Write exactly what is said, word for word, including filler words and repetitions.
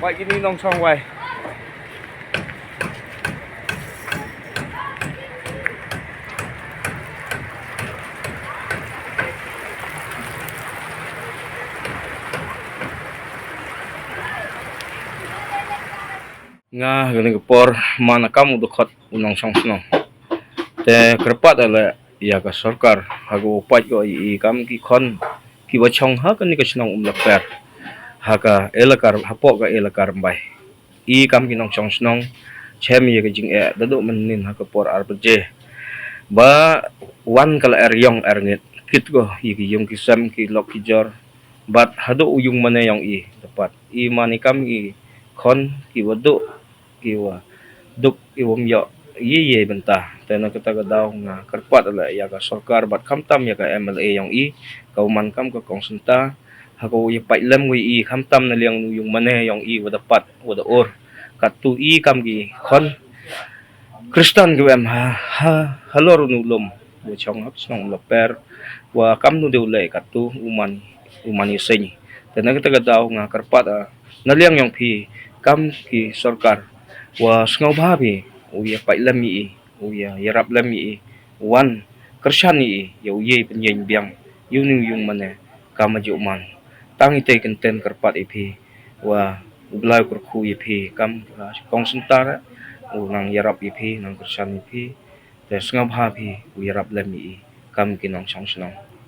Pait kine nongshong wai. Nga ha kane ka por man kam u dkhot u nongshong shnong. Te kyrpad ale ïa ka sorkar ha ka u pait ko i kam ki khon ki ba shong ha kane ka shnong Umlaper, ha ka elakar, hapoh ka elakar Mbai. I kam ki nongshong shnong chem ïa ka jingeh da duh mynnin ha ka por ar baje. Ba wan ka la er ïong er ngit kit ko ïa ki ïung ki sem ki lok ki jor. Bad haduh u ïung mane ïong i dapat i man i kam i khon ki wa duh ki wa duk i wam ïoh i ye bynta. Te na kata ka daw nga kyrpad ale ïa ka sorkar bad khamtam ïa ka M L A ïong i ka u man kam ka kong Synta ha ka u ïa pait lem ko i khamtam na liang u ïung mane ïong i wa dapat wa da ur. Katu i kam ki khon Khristan ki wa em ha, ha, halor u nu lum wa shong ha shnong Umlaper wa kam nu deu leh katu u man, u man i seng. Te na kata ka daw nga kyrpad a na liang ïong phi kam ki sorkar wa sngewbha phi u ïa pait lem i, u ïa ïarap lem i, wan kyrshan i ïa u ïa pynïeng biang ïa u nu ïung mane kam a ju man. Tang i te kynten kyrpad i phi wa u Blai u kyrkhu i phi kam ka kong Synta u nang ïarap i phi nang kyrshan i phi. Te sngewbha phi u ïarap lem i kam ki nongshong shnong.